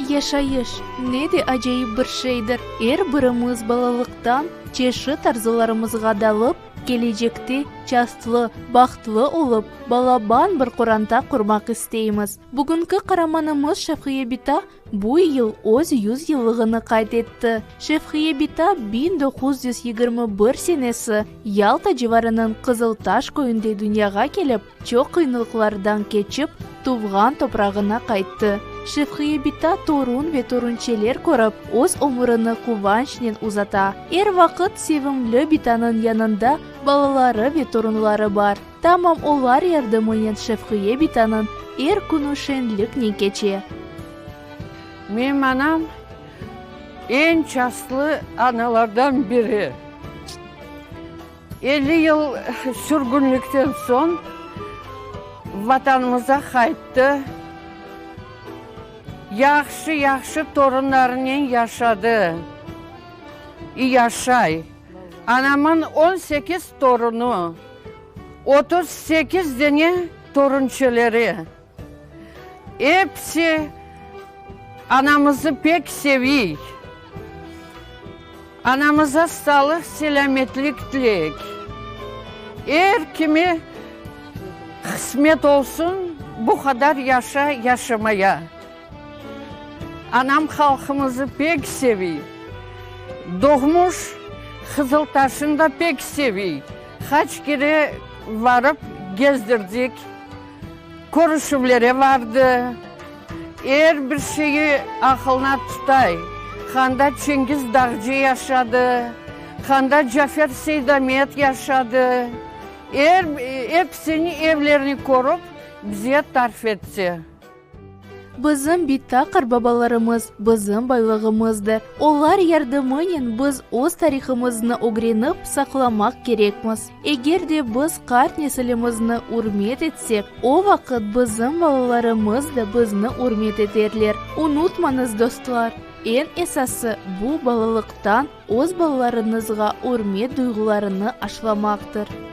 Yaşayış, ne de acayip bir şeydir! Er birimiz balalıqtan çeşit arzularımızğa dalıp, kelecekte çastlı, bahtlı olıp, balaban bir qoranta qurmaq isteymiz. Bugünki qaramanımız Şevqiye bita bu yıl öz yüz yıllığını qayd etti. Şevqiye bita 1921 senesi Yalta civarınıñ Qızıltaş köyünde dünyağa kelip, Çoq qıyınlıqlardan keçip, tuvğan toprağına qayttı. Şevqiye bita torun ve torunçeler körip, öz ömürini quvançnen uzata. Er vaqıt sevimli bitanıñ yanında balaları ve torunları bar. Tamam olar yardımınen Şevqiye bitanıñ er künü şeñliknen keçe. Menim anam eñ çastlı analardan biri. 50 yıl sürgünlikten soñ Vatanımıza qayttı, yahşı-yahşı torunlarınen yaşadı, yaşay. Anamın 18 torunı, 38 dene torunçeleri, episi anamızı pek seviy. Anamıza sağlıq, selâmetlik tileyik. Er kime qısmet olsun bu qadar yaşa yaşamaya. Anam halqımızı pek seviy. Doğmuş Qızıltaşnı da pek seviy. Qaç kere varıp gezdirdik, körüşüvlere vardı. Er bir şeyi aqılına tutay, qanda Çingiz Dağcı yaşadı, qanda Cafer Seydamet yaşadı, er episiniñ evlerini körip, bize tarif etse. Bizim bita qartbabalarımız bizim baylığımızdır. Olar yardımınen biz öz tarihımıznı ögrenip saqlamaq kerekmiz. Eger de biz qart nesilimizni ürmet etsek, o vaqıt bizim balalarımız da bizni ürmet eterler. Unutmañız, dostlar, eñ esası, bu balalıqtan öz balalarıñızğa ürmet duyğularını aşlamaqtır.